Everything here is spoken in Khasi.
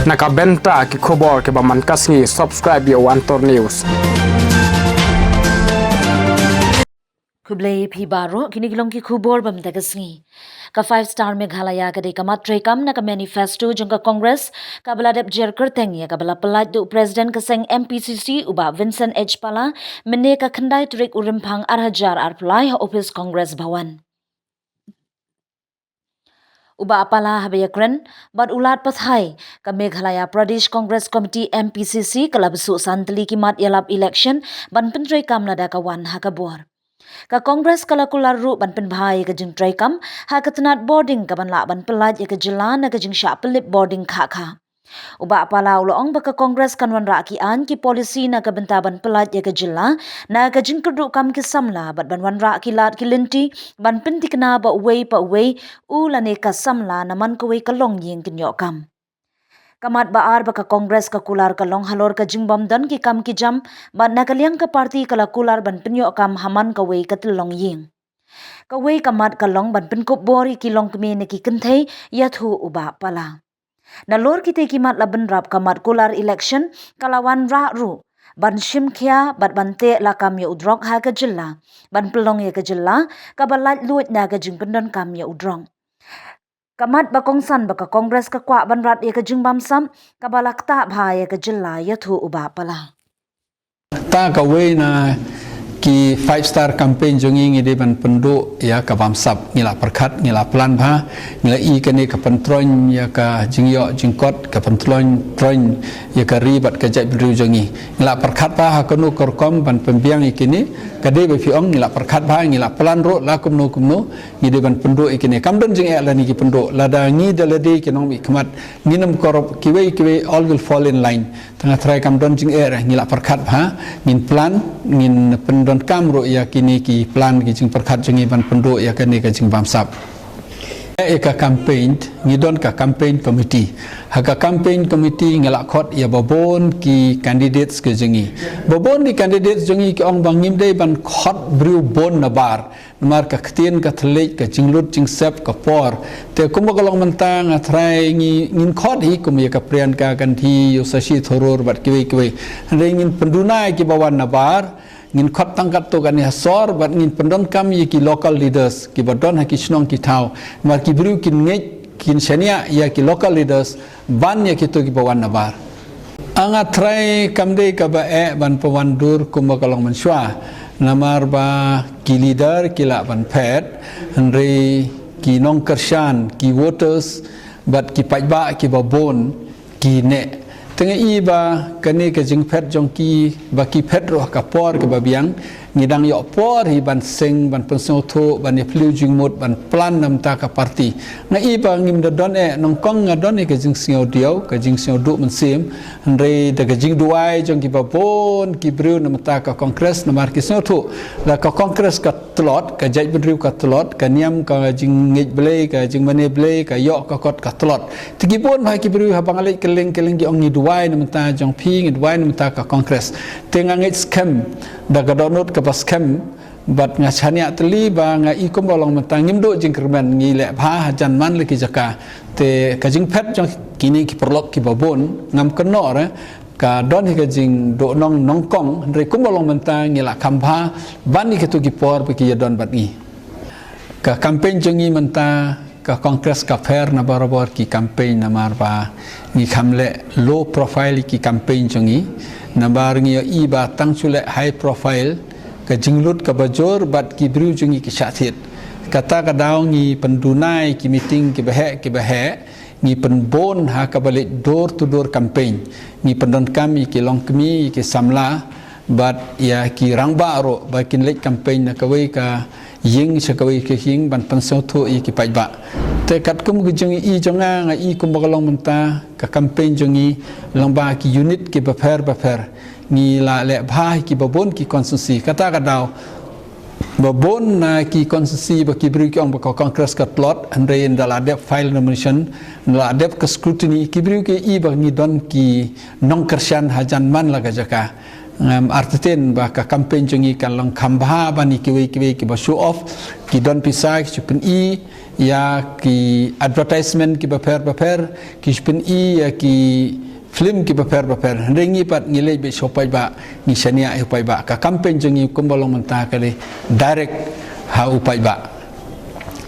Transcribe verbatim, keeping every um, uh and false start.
Na ka bynta ki khubor kiba man ka sngi, subscribe ïa One Tour News. Khublei phi baroh, kine ki long ki khubor ba mynta ka sngi. Ka Five Star Meghalaya ka dei ka mat treikam na ka manifesto jong ka Congress kaba la dep jer kyrteng ïa kaba la pyllait da u President ka seng M P C C u Bah Vincent H Pala mynne ka khyndai tarik u Rymphang ar hajar arphew lai ha ophis Congress Bhawan. U Bah Pala haba ïakren bad u Lad Pathai, ka Meghalaya Pradesh Congress Committee M P C C ka la bsuh san tylli ki mat ïalap election ban pyntreikam lada ka wan ha ka bor. Ka Congress ka la kular ruh ban pynbha ïa ka jingtreikam ha ka tnat bording kaban lah ban pyllait ïa ka jylla na ka jingshah pynlip bording khah khah. U Bah Pala u la ong ba ka Congress kan wanrah ki aiñ ki policy na ka bynta ban pyllait ïa ka jylla na ka jingkyrduh kam ki samla bad ban wanrah ki lad ki lynti ban pynthikna ba uwei pa uwei u lane ka samla na man kawei ka longïing kin ïoh kam. Ka mat ba ar ba ka Congress ka kular ka long halor ka jingbym don ki kam ki jam bad na ka liang ka party ka la kular ban pynïoh kam ha man kawei ka tyllong ïing. Kawei ka mat ka long ban pynkup bor ïa ki longkmie ne ki kynthei, ïathuh u Bah Pala. Nalor kitei ki mat la bynrap, ka mat kular election ka la wanrah ruh ban shim khia bad ban teh lakam ïa u drok ha ka jylla, ban pynlong ïa ka jylla kaba laitluid na ka jingpyndonkam ïa u drok. Ka mat ba kongsan ba ka Congress ka kwah ban rat ïa ka jingbamsap kaba la ktah bha ïa ka jylla, ïathuh u Bah Pala. Ta kawei na ki five star campaign jong ngi, ngi dei ban pynduh ïa ka bamsap. Ngi la pyrkhat, ngi la plan bha, ngi la i kane ka pyntroiñ ïa ka jingïoh jingkot, ka pyntroiñ, troiñ ïa ka ri bad ka jaitbynriew jong ngi. Ngi la pyrkhat bha ha kano ka rukom ban pynbiang ïa kine. Ka dei ba phi ong ngi la pyrkhat bha, ngi la plan ruh la kumno kumno, ngi dei ban pynduh ïa kine. Kam don jingeh lane ki pynduh, lada ngi da lade ki nongmihkhmat, ngin ym korop, kiwei kiwei, all will fall in line. Te nga trai kam don jingeh re, ngi la pyrkhat bha, ngin plan, ngin pyndonkam ruh ïa kine ki plan, ki jingpyrkhat jong ngi ban pynduh ïa kane ka jingbamsap. Ïa ka campaign, ngi don ka campaign committee. Ha ka campaign committee ngi la khot ïa babun ki candidates ki jong ngi. Babun ki candidates jong ngi ki ong ba ngim dei ban khot briew bun nabar. Namar ka ktien ka thylliej, ka jinglut jingsep, ka por. Te kumba ka long mynta nga trai ngi, ngin khot hi kum ïa ka Priyanka Gandhi, ïa u Shashi Tharoor bad kiwei kiwei. Hynrei ngin pynduna ïa kiba wan nabar, ngin khot tang katto katne ha sor bad ngin pyndonkam ïa ki local leaders kiba don ha ki shnong ki thaw. Namar ki briew kin ngeit, kin shaniah ïa ki local leaders ban ïa kito kiba wan nabar. Nga trai kam dei kaba eh ban pynwandur kumba ka long mynshuwa. Namar ba ki leader ki lah ban phet, hynrei ki nongkyrshan, ki voters bad ki paidbah kiba bun ki neh. Te nga i ba kane ka jingphet jong ki, ba ki phet ruh ha ka por kaba biang, ngi dang ïoh por hi ban seng, ban pynsngewthuh, ban ïa plie jingmut, ban plan na bynta ka party. Nga i ba ngim da don eh, nyngkong nga don eh ka jingsngewdiaw, ka jingsngewduh mynsiem, hynrei da ka jingduwai jong kiba bun ki briew na bynta ka Congress, namar ki sngewthuh la ka Congress ka tlot, ka jaitbynriew ka tlot, ka niam ka jingngeit Blei, ka jingmane Blei, ka ïoh ka kot ka tlot. Te ki bun bha ki briew haba nga leit kylleng kylleng ki ong ngi duwai na bynta jong phi, ngi duwai na bynta ka Congress. Te nga ngeit skhem da ka dohnud kaba skhem, bad nga shaniah tylli ba nga i kumba long mynta ngim duh jingkyrmen, ngi leh bha hajan man la ki jaka. Te ka jingphet jong kine ki paralok kiba bun ngam kynnoh re, ka don hi ka jingduhnong nyngkong, hynrei kumba long mynta ngi la kham bha ban ïa kito ki por ba ki ïa don bad ngi. Ka campaign jong ngi mynta ka Congress ka pher na barabor ki campaign namar ba ngi kham leh low profile ki campaign jong ngi, namar ngi ïohi ba tang shu leh high profile, ka jinglut kaba jur bad ki briew jong ngi ki shah thied. Kata ka daw ngi pynduna ïa ki meeting kiba heh kiba heh, ngi pynbun ha kaba leit door to door campaign. Ngi pyndonkam ïa ki longkmie, ïa ki samla, bad ïa ki rangbah ruh ba kin leit campaign na kawei ka ïing sha kawei ka ïing ban pynsngewthuh ïa ki paidbah. Te katkum ka jingi jong nga, nga i kumba ka long mynta ka campaign jong ngi lyngba ki unit kiba pher bapher. Ngi la leh bha ha kiba bun ki constituency. Kata ka daw, ba bun na ki constituency ba ki briew ki ong ba ka Congress ka tlot, hynrei ynda la dep file nomination, ynda la dep ka scrutiny, ki briew ki i ba ngi don ki nongkyrshan hajan man la ka jaka. um, arteten ba ka campaign jong ngi kan long kham bha ban ïa kiwei kiwei kiba show off, ki don pisa ki shu pyni ïa ki advertisement kiba pher ba pher, ki shu pyni ïa ki film kiba pher ba pher. Hynrei ngi pat ngi leit beit sha u paidbah, ngi shaniah ïa u paidbah. Ka campaign jong ngi kumba long mynta ka dei direct ha u paidbah.